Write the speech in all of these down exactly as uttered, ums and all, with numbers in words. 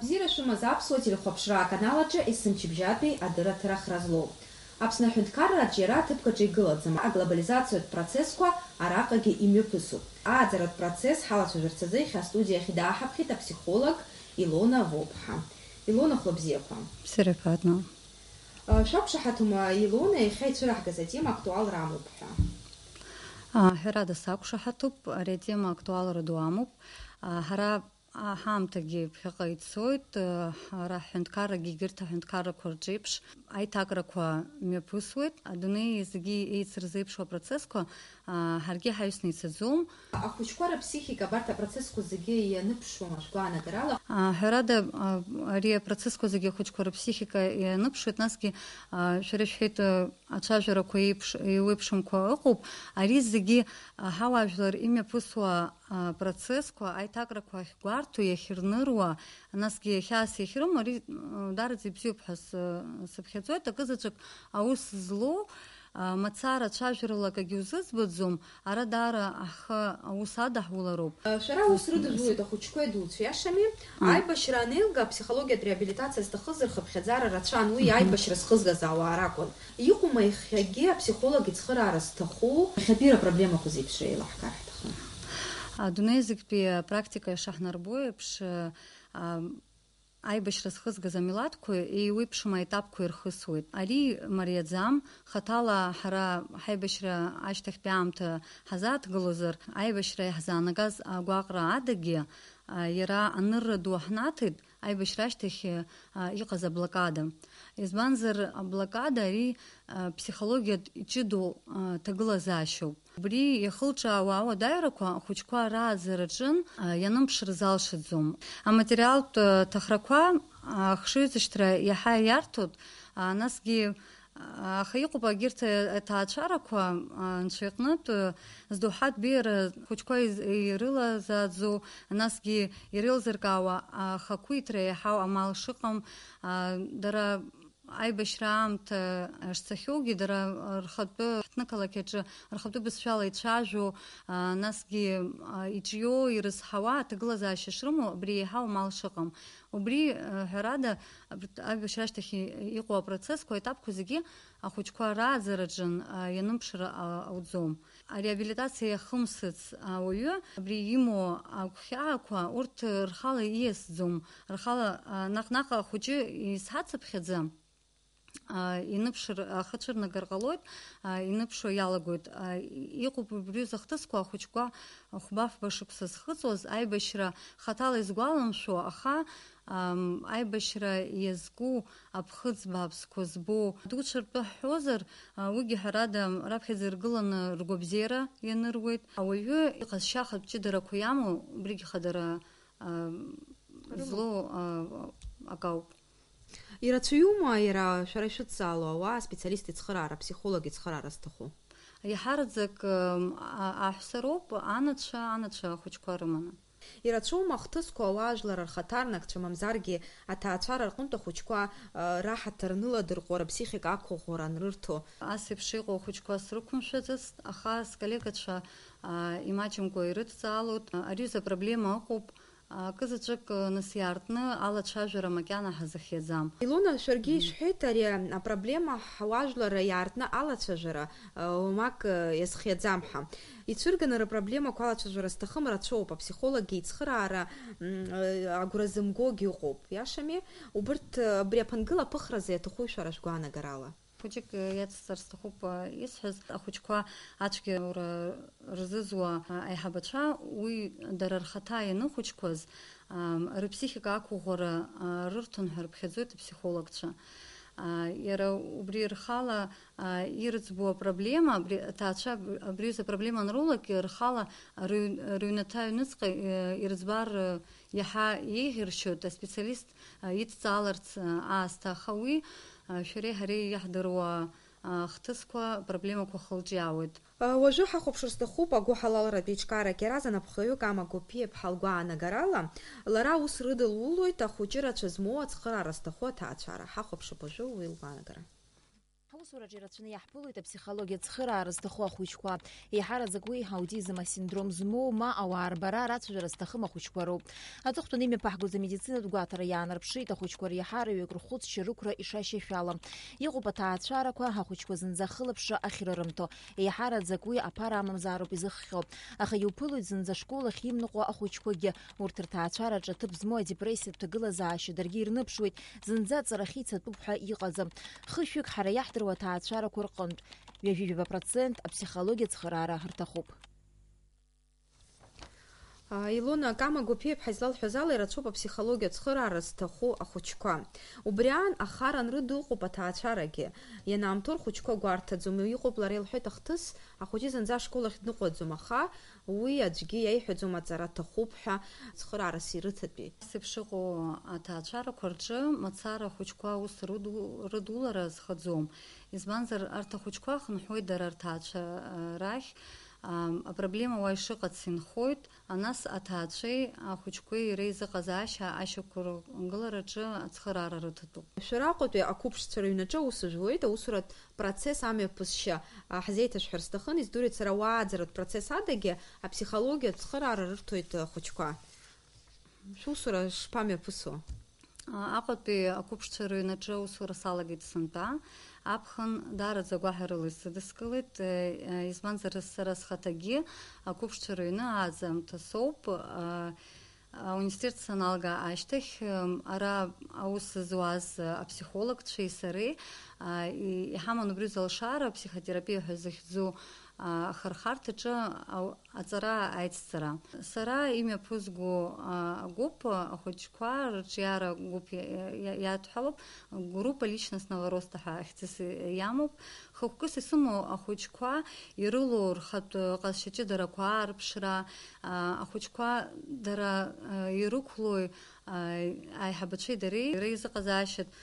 Бзиара шәымаз аԥсуа телехәаԥшра аканал аҿы есымчыбжьатәи адырраҭара хра злоу. Аԥсны аҳәынҭқарра аҿиара аҭыԥк аҿы игылаӡам, аглобализациатә процессқәа араҟагьы имҩаԥысуп. Ааӡаратә процесс ҳалацәажәарц азы иахьа астудиа ахь дааҳаԥхьеит апсихолог Илона Воԥҳа. Илона, хәлабзиақәа! Бзиара баҭәны. Э, шәақәшаҳаҭума, Илона, иахьа ицәыраҳгаз атема актуалра амоуп ҳәа? А, ҳәарада, сақәшаҳаҭуп, ари атема актуалра ду амоуп. А, ҳара, а, ҳаамҭагьы ԥхьаҟа ицоит, э, ҳара ҳҳәынҭқаррагьы егьырҭ аҳәынҭқаррақәа рҿеиԥш аиҭакрақәа мҩаԥысуеит. Адунеи зегьы еицырзеиԥшу апроцессқәа, а, ҳаргьы ҳаҩсны ицаӡом. Ахәыҷқәа рыԥсихика абарҭ апроцессқәа зегьы ианыԥшуама, шәгәаанагарала? А, ҳәарада, а, ари апроцессқәа зегьы ахәыҷқәа рыԥсихика ианыԥшуеит, насгьы, а, шәара ишәҳәеит, а, ацәажәарақәа еиԥш-, еиуеиԥшымкәа ыҟоуп. Ари зегьы, а, ҳауаажәлар имҩаԥысуа, а, процессқәа, аиҭакрақәа ахьгәарҭо, иахьырныруа, насгьы иахьаас иахьрымоу, ари, м, даараӡа ибзиоуп ҳәа сы-, сыԥхьаӡоит. Акызаҵәык аус злоу, а, мацара цәажәарала акагьы узыӡбаӡом, ара даара ҳхы аус адаҳулароуп. Шәара аус рыдыжәлоит ахәыҷқәеи адуцәеи, иашами? М. Аибашьра анеилга, аԥсихологиатә реабилитациа зҭахыз рхыԥхьаӡара рацәан, уи Мгм. аибашьра зхызгаз ауаа ракәын. Иҟоума иахьагьы аԥсихолог ицхыраара зҭаху? Иахьатәи рыпроблемақәа зеиԥшра еилаҳкаар ҳҭахын. Адунеи зегьтәи апрактика ишаҳнарбо еиԥш, а, аибашьра зхызгаз амилаҭқәа еиуеиԥшым аетапқәа ирхысуеит. Ари мариаӡам, хаҭала ҳара ҳаибашьра ашьҭахьтәи аамҭа ҳазааҭгылозар, аибашьра иаҳзаанагаз агәаҟра адагьы, а, иара анырра ду ҳнаҭеит, аибашьра ашьҭахь, а, иҟаз аблокада. Избанзар, аблокада ари, а, ԥсихологиатә иҷыдоу, а, ҭагылазаашьоуп. Убри иахылҿиаауа ауадаҩрақәа ахәыҷқәа рааӡараҿын, а, ианымԥшыр залшаӡом. Аматериалтә, а, ҭахрақәа, а, ахшыҩзышьҭра иаҳа иарҭоит, а, насгьы, а, аха иҟоуп егьырҭ, а, аҭаацәарақәа, а, анцәа иҟнытә, а, здоуҳатә беиара ахәыҷқәа из-, ирылазааӡоу, насгьы иреилзыркаауа ахақәиҭра иаҳау амал шыҟам, а, дара аибашьра аамҭа шцахьоугьы, дара рхатәы ҳҭнықалақь аҿы рхатәы бызшәала ицәажәо, а, насгьы, а, иҿио, ирызҳауа аҭагылазаашьа шрымоу, абри еиҳау амал шыҟам. Убри, а, ҳәарада, аб-, аибашьра ашьҭахь и-, иҟоу апроцессқәа, аетапқәа зегьы ахәыҷқәа рааӡараҿын, а, ианымԥшыр, а, ауӡом. Ареабилитациа иахымсыц ауаҩы абри имоу агәхьаақәа урҭ рхала ииасӡом, рхала, а, наҟ-наҟ ахәыҷы изҳацыԥхьаӡа, а, иныԥшыр ахы цәырнагар ҟалоит, а, иныԥшуа иалагоит. А, иҟоуп убри рзы ахҭысқәа, ахәыҷқәа хәба-фба шықәса зхыҵуаз, аибашьра хаҭала изгәаламшәо, аха Ам, аибашьра иазку аԥхыӡ бааԥсқәа збо дуцәа ртәы ҳҳәозар, а, уигьы ҳәарада раԥхьаӡа иргыланы ргәабзиара ианыруеит. Ауаҩы иҟазшьа ахатә ҷыдарақәа иамоу, убригь хадара, а, Рымоуп. Злоу, а, акауп. Ирацәаҩума иара шәара ишәыдҵаало ауаа специалист ицхыраара, психолог ицхыраара зҭаху? Иаҳараӡак, ам, а-, аҳәса роуп, анацәа, анацәа ахәыҷқәа рыманы. Ирацәоума ахҭысқәа ауаажәлар рхаҭарнакцәа, мамзаргьы аҭаацәара рҟынтә ахәыҷқәа, а, раҳаҭыр ныладырҟәо, рыԥсихика ақәыӷәӷәара анрырҭо? Ас еиԥш иҟоу ахәыҷқәа срықәымшәаӡацт, аха сколлегацәа, а, имаҷымкәа ирыдҵаалоит. Ари аҩыза апроблема ыҟоуп, акызаҵәык, а, нас иаартны алацәажәара макьана ҳазыхиаӡам. Илона, шәаргьы Мгм. ишәҳәеит, ари апроблема ҳуаажәларра иаартны алацәажәара, а, уамак, а, иазхиаӡам ҳәа. Ицәырганы рыпроблемақәа алацәажәара зҭахым рацәоуп, апсихологгьы ицхыраара, м, агәра зымгогьы ыҟоуп, иашами? Убырҭ, абри аԥынгыла аԥыхразы иаҭаху шәара шәгәаанагарала? Хәыҷык иацсҵар сҭахуп, а, исҳәаз, ахәыҷқәа ацәгьаура рзызуа, а, аиҳабацәа, уи дара рхаҭа ианыхәыҷқәаз, ам, рыԥсихика ақәыӷәӷәара, а, рырҭон ҳәа рыԥхьаӡоит апсихологцәа. А, иара убри рхала, а, ирыӡбо апроблема, абри аҭаацәа аб-, абри аҩыза апроблема анроулак, рхала рыҩ-, рыҩнаҭа аҩныҵҟа, э, ирыӡбар, э, иаҳа еиӷьыршьоит, аспециалист, а, идҵааларц, а, аасҭа, аха уи, а, шәареи ҳареи иаҳдыруа, а, хҭысқәа, проблемақәа хылҿиаауеит. Уажәы ҳахәаԥшыр сҭахуп агәыҳалалратә еиҿкаарак иаразын аԥхьаҩык Ама Гопиа-ԥҳа лгәаанагарала, лара аус рыдылулоит ахәыҷы рацәа змоу ацхыраара зҭаху аҭаацәара. Ҳахәаԥшып уажәы уи лгәаанагара. Аусураҿы ирацәаны иаҳԥылоит аԥсихологиа цхыраара зҭаху ахәыҷқәа. Еиҳараӡак уи аутизм асиндром змоу, ма ауаа рбара рацәажәара зҭахым ахәыҷқәа роуп. Аҵыхәтәаны имҩаԥаҳгоз амедицинатә гәаҭара иаанарԥшит ахәыҷқәа реиҳараҩык рхәыцшьа рықәра ишашьашәала. Иҟоуп аҭаацәарақәа, ахәыҷқәа зынӡа ахылаԥшра ахьрырымҭо. Еиҳараӡак уи аԥара амамзаароуп изыхҟьо. Аха иуԥылоит зынӡа ашкол ахь имныҟәо ахәыҷқәагьы. Урҭ рҭаацәараҿы аҭыԥ змоу адепрессиатә ҭагылазаашьа даргьы ирныԥшуеит, зынӡа аҵарахьы ицатәуп ҳәа иҟаӡам. Хышәҩык ҳара иаҳдыруа аҭаацәарақәа рҟынтә ҩажәи жәаба процент аԥсихологиа цхыраара рҭахуп. А, Илона Камагәыԥиаԥҳа излалҳәаз ала, ирацәоуп аԥсихологиа цхыраара зҭаху ахәыҷқәа. Убри аан, ахара анрыду ыҟоуп аҭаацәарагьы. Ианаамҭоу рхәыҷқәа гәарҭаӡом, иҟоуп лара илҳәеит ахҭыс, ахәыҷы зынӡа ашкол ахь дныҟәаӡом, аха уи аӡәгьы иаиҳәаӡом аҵара аҭахуп ҳәа цхыраарас ирыҭатәи. Ас еиԥш ыҟоу аҭаацәарақәа рҿы мацара ахәыҷқәа аус рыду-, рыдулара азхаӡом. Избанзар, арҭ ахәыҷқәа хынҳәуеит дара рҭаацәа, а, рахь. Ам, апроблема уа ишыҟац инхоит, а нас аҭаацәеи ахәыҷқәеи реизыҟазаашьа ашьақәыргылараҿы ацхыраара рыҭатәуп. Шәара Аҟәатәи ақәыԥшцәа рыҩнаҿы аус жәуеит, аусуратә процесс амҩаԥысшьа, а, ҳзеиҭашәҳәар сҭахын, издыруеит сара уааӡаратә процесс адагьы аԥсихологиатә цхыраара рырҭоит ахәыҷқәа. Шәусура шԥамҩаԥысуа? Аҟәатәи ақәыԥшцәа рыҩнаҿы аусура салагеит сынтәа. Аԥхын даараӡа агәаҳәарыла исыдыскылеит, избанзар, сара схаҭагьы ақәыԥшцәа рыҩны ааӡамҭа соуп. Ауниверситет саналга ашьҭахь, ара аус зуаз аԥсихологцәеи сареи, иҳаман убри залшара, психотерапиа ҳәа захьӡу ахырхарҭаҿы ау-, аҵара аицҵара. Сара имҩаԥызго, а, агәыԥ, ахәыҷқәа рыҿиара гәыԥ иа-, иа-, иа-, иадҳәалоуп, группа личностного роста ҳәа ахьӡыс иамоуп. Хықәкыс исымоу ахәыҷқәа ирылоу рхатә ҟазшьа ҷыдарақәа аарԥшра, а, ахәыҷқәа дара, а, ирықәлои, а, аиҳабацәеи дареи реизыҟазаашьатә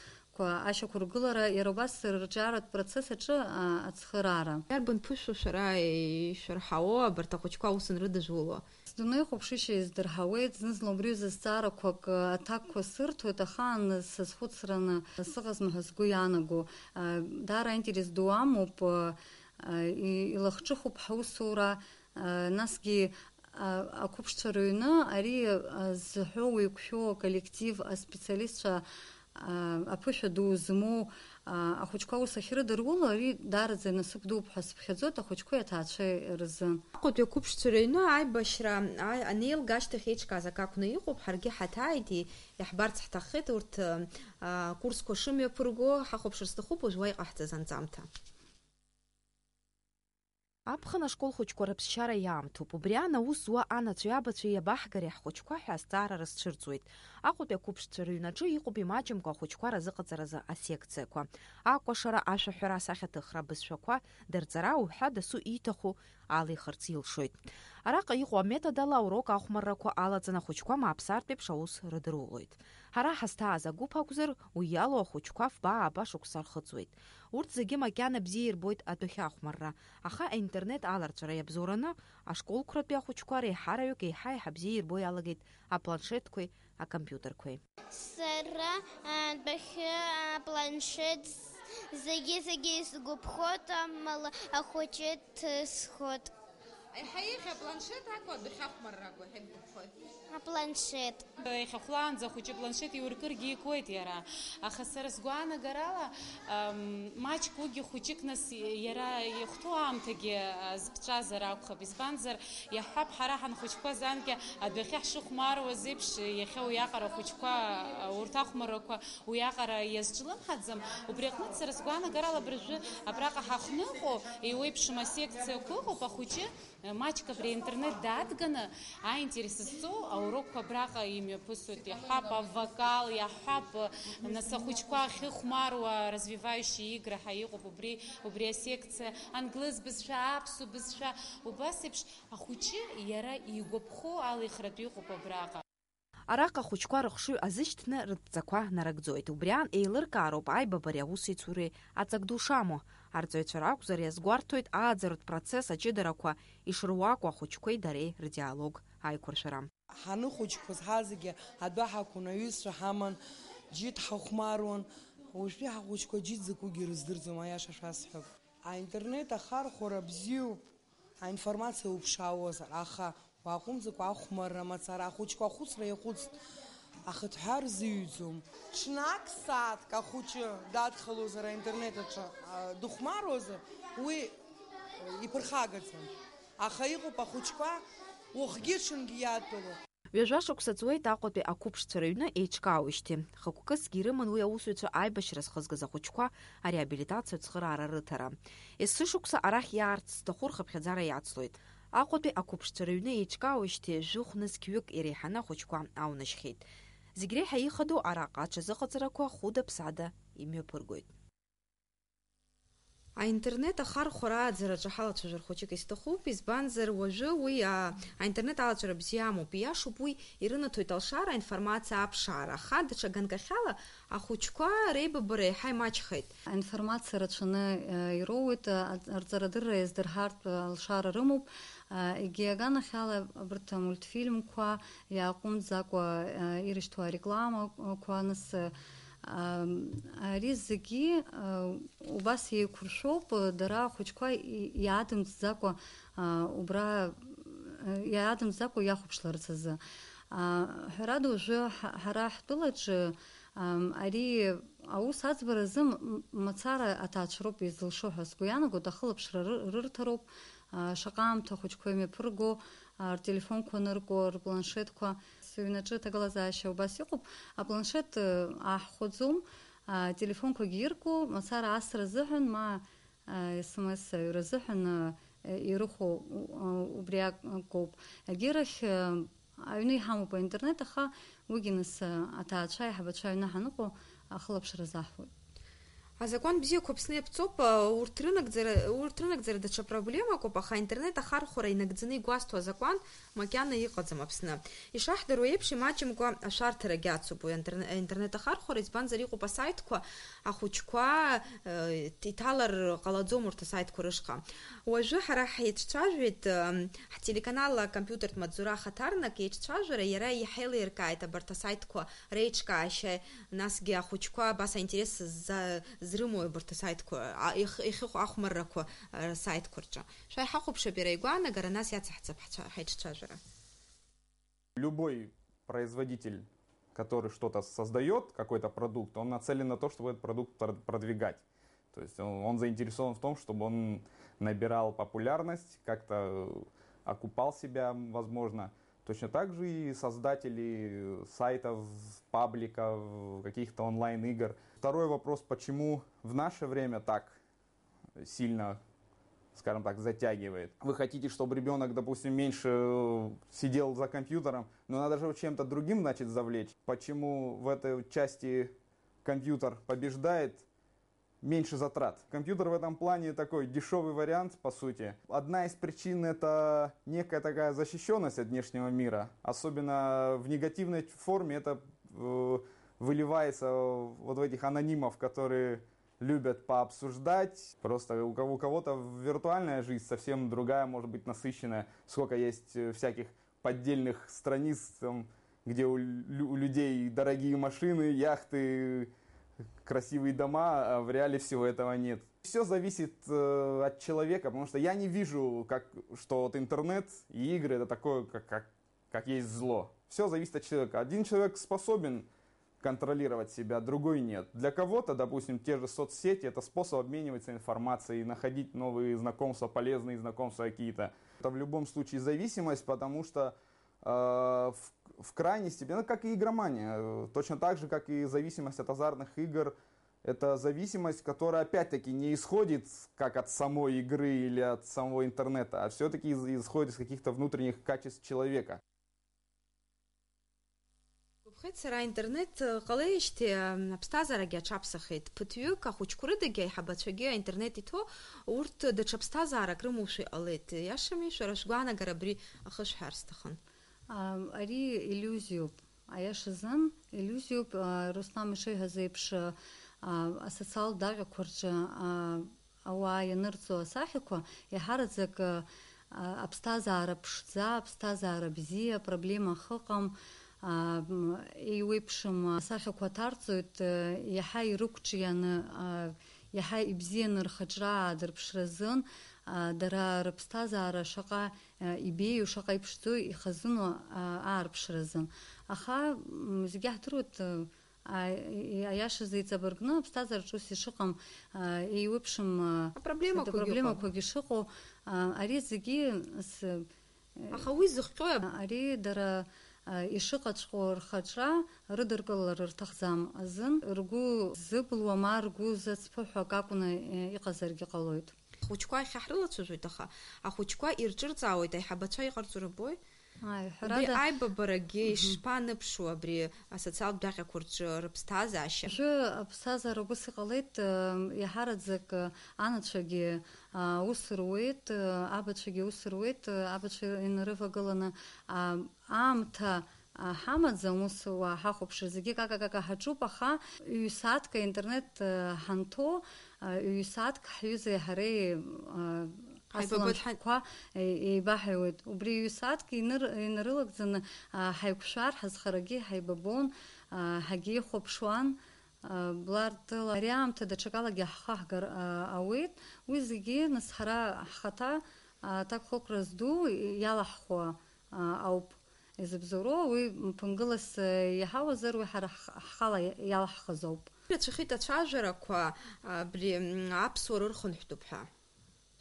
Қәа ашьақәыргылара, иара убас рырҿиаратә процесс аҿы, а, ацхыраара. Иарбан ԥышәоу шәара ишәырҳауоу абарҭ ахәыҷқәа аус анрыдыжәуло? Сдунеихәаԥшышьа издырҳауеит, зны-зынла убри ҩыза зҵаарақәак, а, аҭакқәа сырҭоит, ахаан сазхәыцраны сыҟазма ҳәа сгәы иаанаго. А, даара аинтерес ду амоуп, а, а, и-, илахҿыхуп ҳаусура, а, насгьы А, ақәыԥшцәа рыҩны ари, а, зҳәо уеиқәшәо аколлектив аспециалистцәа, а, аԥышәа ду змоу, а, ахәыҷқәа аус ахьрыдыруло, ари даараӡа насыԥ дууп ҳәа сыԥхьаӡоит ахәыҷқәеи аҭаацәеи рзы. Аҟәатәи ақәыԥшцәа рыҩны аибашьра, а, анеилга ашьҭахь еиҿкааз акы акәны иҟоуп, ҳаргьы ҳаҭааит, и-, иаҳбарц ҳҭаххеит урҭ, а, акурсқәа шымҩаԥырго, ҳахәаԥшыр сҭахуп уажә уа иҟаҳҵаз анҵамҭа. Аԥхын ашкол хәыҷқәа рыԥсшьара иаамҭоуп. Убри аан аус зуа анацәеи абацәеи иабаҳгари ҳхәыҷқәа ҳәа азҵаара рызцәырҵуеит. Аҟәатәи ақәыԥшцәа рыҩнаҿы иҟоуп имаҷымкәа ахәыҷқәа разыҟаҵаразы асекциақәа. Акәашара, ашәаҳәара, асахьаҭыхра, абызшәақәа, дырҵара уҳәа дасу ииҭаху алихырц илшоит. Араҟа иҟоу аметод ала аурок ахәмаррақәа алаҵаны ахәыҷқәа мааԥсартә еиԥш аус рыдырулоит. Ҳара ҳазҭааз агәыԥ акәзар, уи иалоу ахәыҷқәа фба-ааба шықәса рхыҵуеит. Урҭ зегьы макьана бзиа ирбоит адәахьы ахәмарра, аха аинтернет аларҵәара иабзоураны, ашколқәрантәи ахәыҷқәа реиҳараҩык еиҳа-еиҳа бзиа ирбо иалагеит апланшетқәеи акомпиутерқәеи. Сара адәахьы апланшет зегьы-зегьы исгәаԥхоит, амала ахәыҷы дҭысхуеит. Еиҳа еиӷьу апланшет акәу, адәахьы ахәмарра акәу, еиҳа ибгәаԥхоит? Апланшет. Иахьа хәлаанӡа ахәыҷы апланшет иуркыргьы икуеит иара. Аха сара сгәаанагарала, ам, маҷк уигьы хәыҷык нас иара ихәҭоу аамҭагьы, а, зԥҵәазар акәхап. Избанзар, иаҳҳәап, ҳара ҳанхәыҷқәаз анкьа адәахьы ҳшыхәмаруаз еиԥш, иахьа уиаҟара ахәыҷқәа, а, урҭ ахәмаррақәа уиаҟара иазҿлымҳаӡам. Убри аҟнытә, сара сгәаанагарала, абыржәы абраҟа ҳахныҟәо, еиуеиԥшым асекциақәа ыҟоуп, ахәыҷы, э, маҷк абри аинтернет даадганы, аинтерес зҵоу аурокқәа абраҟа имҩаԥысуеит, иаҳҳәап, авокал, иаҳҳәап, э, нас ахәыҷқәа ахьыхәмаруа, развивающие игры ҳәа иҟоуп убри, убри асекциа, англыз бызшәа, аԥсуа бызшәа, убас еиԥш ахәыҷы иара игәаԥхо алихратә иҟоуп абраҟа. Араҟа ахәыҷқәа рыхшыҩ азышьҭны рыдҵақәа нарыгӡоит. Убри аан еилыркаароуп аибабареи аусеицуреи аҵак ду шамоу. Арҵаҩцәа ракәзар, иазгәарҭоит ааӡаратә процесс аҷыдарақәа ишыруаку ахәыҷқәеи дареи рдиалог аиқәыршәара. Ҳаныхәыҷқәаз ҳазегьы адәы ҳақәын, аҩызцәа ҳаман, џьит ҳахәмаруан. Уажәтәи ҳахәыҷқәа џьит закәугьы рыздырӡом, аиаша шәасҳәап. Аинтернет ахархәара бзиоуп, аинформациа уԥшаауазар, аха уааҟәымҵӡакәа ахәмарра мацара, ахәыҷқәа ахәыцра иахәыцт, ахыҭҳәа рзыҩӡом. Ҽнак сааҭк ахәыҷы дадхалозар аинтернет аҿы, а, дыхәмаруазар, уи, э, иԥырхагаӡам. Аха иҟоуп ахәыҷқәа уахгьы-ҽынгьы иадтәалоу. Ҩажәа шықәса ҵуеит Аҟәатәи ақәыԥшцәа рыҩны еиҿкаауеижьҭеи. Хықәкысгьы ирыман уи аусуцәа аибашьра зхызгаз ахәыҷқәа ареабилитациа ацхыраара рыҭара. Есышықәса арахь иаарц зҭаху рхыԥхьаӡара иацлоит. Аҟәатәи ақәыԥшцәа рыҩны еиҿкаауеижьҭеи жәохә-нызқь-ҩык иреиҳаны ахәыҷқәа аунажьхьеит. Зегь реиҳа ихадоу араҟа аҽазыҟаҵарақәа хәыда-ԥсада имҩаԥыргоит. Аинтернет ахархәара ааӡараҿы ҳалацәажәар хәыҷык исҭахуп, избанзар, уажәы уи, а, аинтернет алаҵәара бзиа амоуп. Ииашоуп, уи ирынаҭоит алшара, аинформациа аԥшаара, аха даҽа ганкахьала ахәыҷқәа реибабара еиҳа имаҷхеит. Аинформациа рацәаны, э, ироуеит, а, арҵарадырра иаздырҳартә, а, алшара рымоуп. А, егьи аганахьала абарҭ амультфильмқәа иааҟәымҵӡакәа, а, ирышьҭоу арекламақәа, нас, а, ам, ари зегьы, а, убас еиқәыршәоуп, дара ахәыҷқәа и-, иаадымҵӡакәа, а, убра, а, иаадымҵӡакәа иахәаԥшларц азы. А, ҳәарада, уажәы ҳа-, ҳара ҳтәылаҿы, ам, ари аус аӡбара азы м-, м-, мацара аҭаацәа роуп изылшо ҳәа сгәы иаанагоит, ахылаԥшра ры-, рырҭароуп, а, шаҟа аамҭа ахәыҷқәа имҩаԥырго, а, ртелефонқәа анырку, рпланшетқәа. Сыҩнаҿы аҭагылазаашьа убас иҟоуп, апланшет, э, ааҳхәаӡом, ателефонқәагьы ирку, мацара асра азыҳәан, ма, э, С М С аҩра азыҳәан, э, ирыхәо, у-, убри акоуп. Егьирахь, э, аҩны иҳамоуп аинтернет, аха уигьы нас, э, аҭаацәа, аиҳабацәа аҩны ҳаныҟоу ахылаԥшра азаҳҳәоит. Азакәан бзиақәа Аԥсны иаԥҵоуп, урҭ рынагӡара, урҭ рынагӡара даҽа проблемак ауп, аха аинтернет ахархәара инагӡаны игәазҭо азакәан макьана иҟаӡам Аԥсны. Ишаҳдыруа еиԥш, имаҷымкәа ашәарҭарагьы ацуп уи аинтерне-, аинтернет ахархәара, избанзар, иҟоуп асаитқәа, ахәыҷқәа, э, иҭалар ҟалаӡом урҭ асаитқәа рышҟа. Уажәы ҳара ҳаицәажәеит, э, ҳтелеканал акомпиутертә маҵзура ахаҭарнак иеиҿцәажәара, иара иҳаилиркааит абарҭ асаитқәа реиҿкаашьа, насгьы ахәыҷқәа абас аинтерес зза-, зрымоу абарҭ асаитқәа, а, иах-, иахьыҟоу ахәмаррақәа, а, рсаитқәа рҿы. Шәа иҳахәаԥшып иара игәаанагара, нас иацаҳҵап ҳцәа-, ҳаиҿцәажәара. Любой производитель, который что-то создаёт, какой-то продукт, он нацелен на то, чтобы этот продукт прод-, продвигать. То есть он, он заинтересован в том, чтобы он набирал популярность, как-то, э, окупал себя, м, возможно. Точно так же и создатели сайтов, пабликов, каких-то онлайн-игр. Второй вопрос, почему в наше время так сильно, скажем так, затягивает? Вы хотите, чтобы ребёнок, допустим, меньше, э, сидел за компьютером, но надо же его чем-то другим, значит, завлечь. Почему в этой части компьютер побеждает? Меньше затрат. Компьютер в этом плане такой дешёвый вариант, по сути. Одна из причин — это некая такая защищённость от внешнего мира. Особенно в негативной форме это, э, выливается вот в этих анонимов, которые любят пообсуждать. Просто у кого-, у кого-то виртуальная жизнь совсем другая, может быть, насыщенная. Сколько есть, э, всяких поддельных страниц, там, где у лю-, у людей дорогие машины, яхты, красивые дома, а в реале всего этого нет. Всё зависит, э, от человека, потому что я не вижу, как, что вот интернет и игры — это такое, как, как, как есть зло. Всё зависит от человека. Один человек способен контролировать себя, другой нет. Для кого-то, допустим, те же соцсети — это способ обмениваться информацией, находить новые знакомства, полезные знакомства какие-то. Это в любом случае зависимость, потому что, э, в, в крайней степени, ну, как и игромания, э, точно так же, как и зависимость от азартных игр, это зависимость, которая, опять-таки, не исходит как от самой игры или от самого интернета, а всё-таки из-, исходит из каких-то внутренних качеств человека. Гәаԥхеит сара, аинтернет ҟалеижьҭеи, а, аԥсҭазаарагьы аҽаԥсахеит. Ԥыҭҩык ахәыҷқәа рыдагьы аиҳабацәагьы аинтернет иҭо, урҭ даҽа ԥсҭазаарак рымоушәа иҟалеит. Иашами, шәара шәгәаанагара абри ахы шәҳәар сҭахын. А, ари иллиузиоуп. Аиашазын, иллиузиоуп, а, Руслан ишиҳәаз еиԥш, а, асоциалтә даҟьақәа рҿы, а, ауаа ианырҵо асахьақәа, еиҳараӡак, а, аԥсҭазаара ԥшӡа, аԥсҭазаара бзиа, проблемах ыҟам, А, м, еиуеиԥшым асахьақәа ҭарҵоит, э, иаҳа ирықәҿианы, а, иаҳа ибзианы рхаҿра аадырԥшразын, а, дара рыԥсҭазаара шаҟа, а, ибеиоу, шаҟа иԥшӡоу ихазыну, а, аарԥшразын. Аха, м, зегьы ҳдыруеит, э, а, и-, аиашазы иҵабыргны аԥсҭазаараҿ ус ишыҟам, а, еиуеиԥшым, а, Апроблемақәагьы ыҟоуп. Апроблемақәагьы шыҟоу, а, ари зегьы с-, Аха уи зыхҟьои аб- Ари дара, а, ишыҟаҵәҟьоу рхаҿра рыдыркылара рҭахӡам азын, ргәы зыбылуа ма ргәы зацԥыҳәо акы акәны, э, иҟазаргьы ҟалоит. Ахәыҷқәа иахьа ҳрылацәажәоит, аха ахәыҷқәа ирҿырҵаауеит аиҳабацәа иҟарҵо рбои? Ааи, убри ҳәарада, аибабарагьы Мгм. ишԥаныԥшуа абри асоциалтә даҟьақәа рҿы рыԥсҭазаашьа? Уажәы аԥсҭазаара убыс иҟалеит, э, иаҳараӡак, э, анацәагьы, а, ус руеит, э, абацәагьы ус руеит, э, абацәа инарывагыланы, а, аамҭа, а, ҳамаӡам, ус уа ҳахәаԥшыр, зегьы кака-кака ҳаҿуп, аха ҩ-сааҭк аинтернет, э, ҳанҭо, а, ҩ-сааҭк ҳҩызеи ҳареи, а, Ҳаибабоит ҳа- асалам шәҟәқәа, е-, еибаҳаиуеит. Убри ҩ-сааҭк иныр-, инарылагӡаны, а, ҳаиқәшәар, ҳазхарагьы ҳаибабон, а, ҳагьеихәаԥшуан. Блартыла ари аамҭа даҽакалагьы ҳхы ҳгар, а, ауеит. Уи зегьы нас ҳара ҳхаҭа аҭакԥхықәра зду иалаҳхуа, а, ауп изыбзоуроу. Уи ԥынгылас, а, иаҳауазар, уи ҳара ҳх-, ҳхала иалаҳхыз ауп. Ирацәахеит ацәажәарақәа, а, абри, м, аԥсуара ырхынҳәтәуп ҳәа.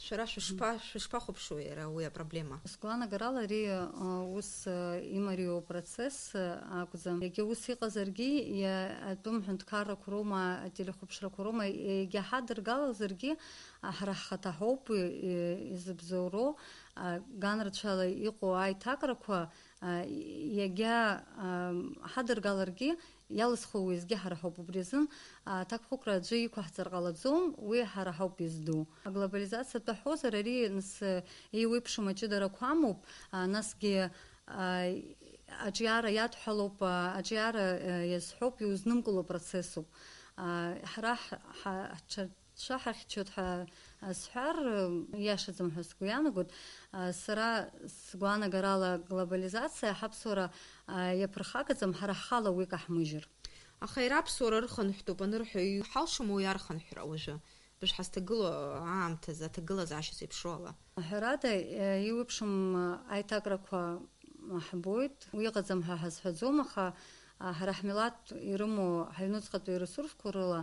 Шәара шәышԥа-, шәышԥахәаԥшуеи иара уи апроблема? Сгәаанагарала, ари, а, ус, а, имариоу процесс, а, акәӡам. Егьа ус иҟазаргьы, иа-, атәым ҳәынҭқаррақәа роума, ателехәаԥшрақәа роума, егьа ҳадыргалазаргьы, а, ҳара ҳхаҭа ҳауп, и-, и-, изыбзоуроу, а, ганрацәала иҟоу аиҭакрақәа, а, егьа, а, ҳадыргаларгьы, Иалызхуа уеизгьы ҳара ҳауп. Убри азын аҭакԥхықәра аӡәы иқәаҳҵар ҟалаӡом, уи ҳара ҳауп изду. Аглобализациа атәы ҳҳәозар, ари нас еиуеиԥшым аҷыдарақәа амоуп, а, насгьы, а, аҿиара иадҳәалоуп, а, аҿиара, а, иазҳәоуп, иузнымкыло процессуп. А, ҳара ҳ-, ҳ-, ҳҽа-, Шәаҳахьчоит ҳәа, а, сҳәар, м, иашаӡам ҳәа сгәы иаанагоит. А, сара сгәаанагарала, аглобализациа ҳаԥсуара, а, иаԥырхагаӡам, ҳара ҳхала уи каҳмыжьыр. Аха иара аԥсуара рхынҳәтәуп анырҳәо, иҳалшома уи архынҳәра уажәы? Бышҳазҭагылоу аамҭазы, аҭагылазаашьа зеиԥшроу ала? Ҳәарада, е, еиуеиԥшым, а, аиҭакрақәа ҳбоит. Уи ыҟаӡам ҳәа ҳазҳәаӡом, аха, а, ҳара ҳмилаҭ ирымоу ҳаҩнуҵҟатәи иресурсқәа рыла,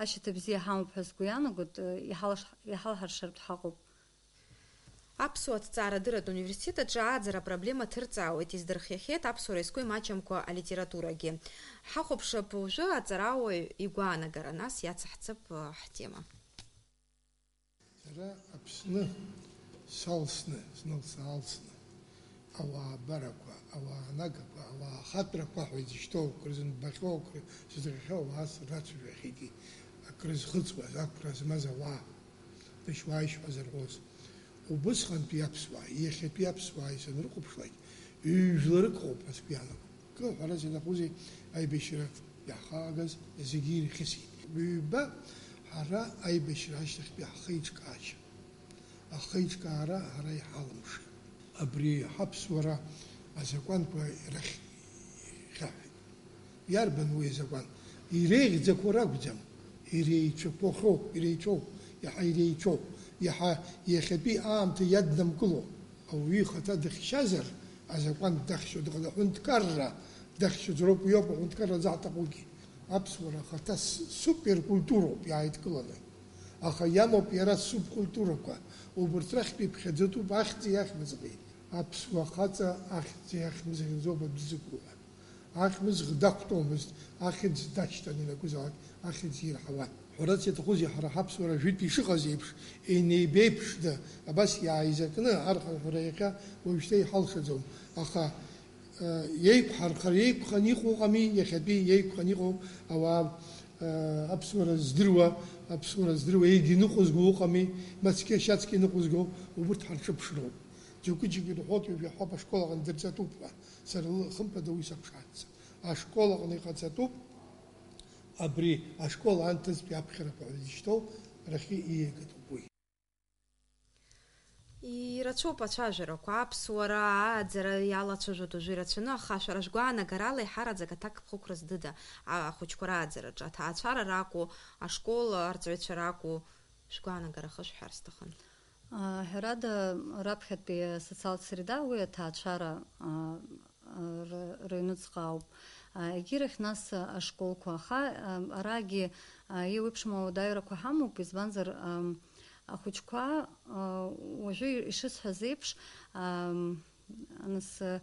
Ашьаҭа бзиа ҳамоуп ҳәа сгәы иаанагоит, иҳалш-, иҳалҳаршартә ҳаҟоуп. Аԥсуа аҭҵаарадырратә университет аҿы ааӡара апроблема ҭырҵаауеит, издырхиахьеит аԥсуара изқәа имаҷымкәа алитературагьы. Ҳахәаԥшып уажәы аҵарауаҩ игәаанагара, нас иацаҳҵап, э, ҳтема. Сара Аԥсны салсны, сналсаалсны, ауаа абарақәа, ауаа анагақәа, ауаа ахатәрақәа ҳәа изышьҭоу, акры зынбахьоу, акры зыӡӷахьоу ауаа срацәажәахьеит, акры зхыҵуаз, ақәра змаз ауаа, дышьуааишь ҳәа зырҳәоз. Убысҟантәи аԥсуаа, иахьатәи аԥсуаа исанрыхәаԥшлак, ҩ-жәларык ҟоуп ҳәа сгәы иаанагоит. Кы ҳәарас иаҭахузеи, аибашьра иаҳхаагаз зегьы ирхьысит. Ҩба ҳара аибашьра ашьҭахьтәи ҳхеиҿкаашьа, ахеиҿкаара ҳара иҳалымшеит. Абри ҳаԥсуара азакәанқәа рахь ихьаҳәит. Иарбан уи азакәан? Иреиӷьӡақәоу ракәӡам, иреицәақәахьоу, иреицәоу, иаҳа иреицәоу, иаҳа иахьатәи аамҭа иаднамкыло. Ауаҩы ихаҭа дыхьчазар, азакәан дахьчо дыҟаӡам, аҳәынҭқарра дахьчаӡароуп, уи ауп аҳәынҭқарра заҳҭахугьы. Аԥсуара ахаҭа с-, суперкультуроуп иааидкыланы. Аха иамоуп иара субкультурақәа, убарҭ рахьтә иԥхьаӡатәуп ахьӡи ахьмыӡӷи. Аԥсуа хаҵа ахьӡи ахьмыӡӷи рзоуп адәы зықәу ҳәа. Ахьмыӡӷ дақәтәомызт, ахьӡ дашьҭан ианакәызаалак, ахьӡ ирҳауан. Ҳәарас иаҭахузеи, ҳара ҳаԥсуара жәытә ишыҟаз еиԥш, инеибеиԥшны, абас иааизакны архынҳәра иахьа уажәшьҭа иҳалшаӡом. Аха, э, еиқәҳархар, еиқәханы иҟоу ыҟами, иахьатәи еиқәханы иҟоу ауаа, э, аԥсуара здыруа, аԥсуара здыруа, егьа иныҟәызго ыҟами, мацқьа-шьацқьа иныҟәызго, убырҭ ҳарҿыԥшроуп. Џьоукы-џьоукы ирҳәоит, ҩажәа ҳәоуп ашкол аҟны дырҵатәуп ҳәа. Сара лы-, хымԥада уи саԥшаанӡа. Ашкол аҟны иҟаҵатәуп, абри ашкол анҭыҵтәи аԥхьарақәа ҳәа изышьҭоу рахьы ииагатәуп уи. Ирацәоуп ацәажәарақәа, аԥсуара, ааӡара иалацәажәоит уажәы ирацәаны, аха шәара шәгәаанагарала еиҳараӡак аҭакԥхықәра здыда, а, ахәыҷқәа рааӡараҿы, аҭаацәара ракәу, ашкол арҵаҩцәа ракәу, шәгәаанагара хышәҳәар сҭахын. А, ҳәарада, раԥхьатәи асоциалтә среда уи аҭаацәара, а, а, ры-, рыҩныҵҟа ауп. А, егьирахь нас ашколқәа. Аха, а, арагьы, а, еиуеиԥшым ауадаҩрақәа ҳамоуп, избанзар, ам, ахәыҷқәа, а, уажәы ишысҳәаз еиԥш, ам, нас, а,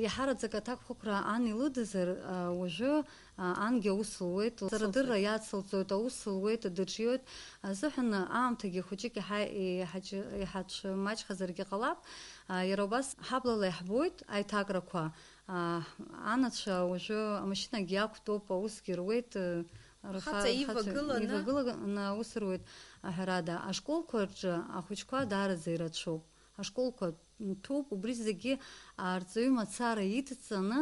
иаҳараӡак аҭакԥхықәра ан илыдызар, а, уажәы, а, ангьы аус луеит, лцылҵоит. Сарадырра иацылҵоит, аус луеит, дыҿиоит. Азыҳәан аамҭагьы хәыҷык иҳа-, иҳаҷ-, иҳацәмаҷхазаргьы ҟалап. А, иара убас ҳаблала иаҳбоит аиҭакрақәа. А, анацәа уажәы амашьынагьы иақәтәоуп, аусгьы руеит, э, рха-, Хаҵа рхацәа ивагыланы. Ивагыланы аус руеит, аҳәарада. Ашколқәа рҿы ахәыҷқәа даараӡа ирацәоуп. Ашколқәа ҭәуп, убри зегьы арҵаҩы мацара идҵаны,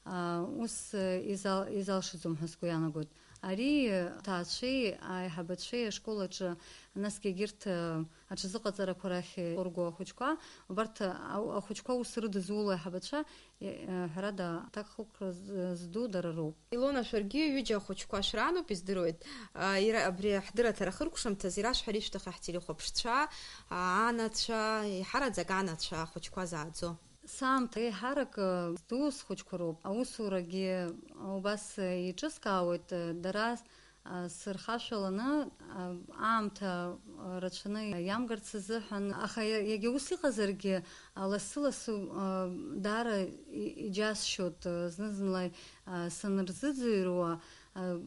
а, ус, э, изал-, изалшаӡом ҳәа сгәы иаанагоит. Ари, э, аҭаацәеи аиҳабацәеи ашкол аҿы, насгьы егьырҭ, э, аҽазыҟаҵарақәа рахь иргоу ахәыҷқәа, убарҭ, а, ахәыҷқәа ус рыдызуло аиҳабацәа, э, э, ҳәарада, аҭакхықәра з-, зду дара роуп. Илона, шәаргьы ҩыџьа ахәыҷқәа шәрануп, издыруеит. А, ира-, абри ҳдырраҭара хыркәшамҭаз ирашәҳәар ишәҭахи ҳтелехәаԥшцәа, а, анацәа, еиҳараӡак анацәа ахәыҷқәа зааӡо? Саамҭа еиҳарак, э, зду схәыҷқәа роуп. Аусурагьы убас, э, еиҿыскаауеит, э, дара, а, сырхашәаланы, а, аамҭа, а, рацәаны иамгарц азыҳәан. Аха иа-, иагьа ус иҟазаргьы, а, лассы-лассы, а, даара и-, иџьасшьоит, а, зны-зынла, а, санырзыӡырҩуа, а,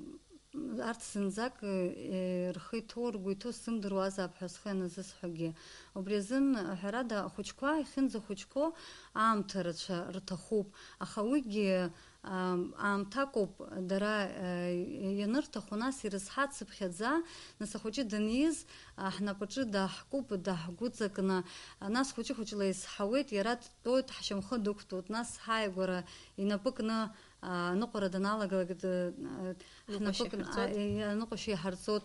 арҭ зынӡак, э, рхы иҭоу, ргәы иҭоу сзымдыруазаап ҳәа схы ианазысҳәогьы. Убри азын, ҳәарада, ахәыҷқәа иахьынӡахәыҷқәоу аамҭа рацәа рҭахуп, аха уигьы, ам, аамҭакоуп, дара, э, ианырҭаху, нас ирызҳацыԥхьаӡа, нас ахәыҷы даниз, а, ҳнапаҿы даҳкуп, даҳгәыҵакны, а, нас хәыҷы-хәыҷла изҳауеит, иара дтәоит, ҳшьамхы дықәтәоуп, нас ҳааигәара инапы кны, а, аныҟәара даналагалак, д-, а, Аныҟәашьа ҳнапы кны, а, иҳарҵоит. Е, аныҟәашьа иҳарҵоит.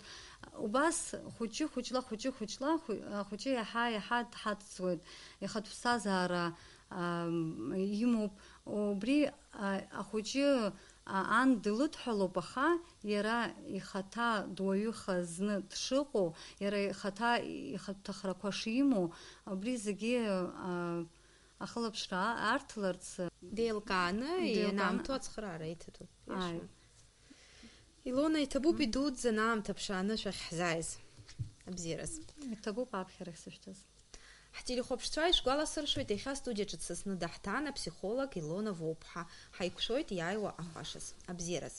Убас хәыҷы-хәыҷла, хәыҷы-хәыҷла, хәы-, ахәыҷы иаҳа-иаҳа дҳацҵуеит. Ихатә ԥсҭазаара, а, имоуп. Убри, а, ахәыҷы, а, ан дылыдҳәалоуп, аха иара ихаҭа дуаҩыха зны дшыҟоу, иара ихаҭа ихатә ҭахрақәа шимоу, убри зегьы, а, ахылаԥшра арҭаларц. Деилкааны, деилкааны ианамҭоу ацхыраара иҭатәуп. Ааи. Иашан. Илона, иҭабуп идуӡӡаны аамҭа ԥшааны шәахь ҳзааиз. Абзиараз. Иҭабуп аԥхьарахь сышәҭаз. Ҳтелехәаԥшцәа ишәгәаласыршәоит, иахьа астудиаҿы дсасны даҳҭан аԥсихолог Илона Воуԥҳа. Ҳаиқәшәоит иааиуа ахәашаз. Абзиараз.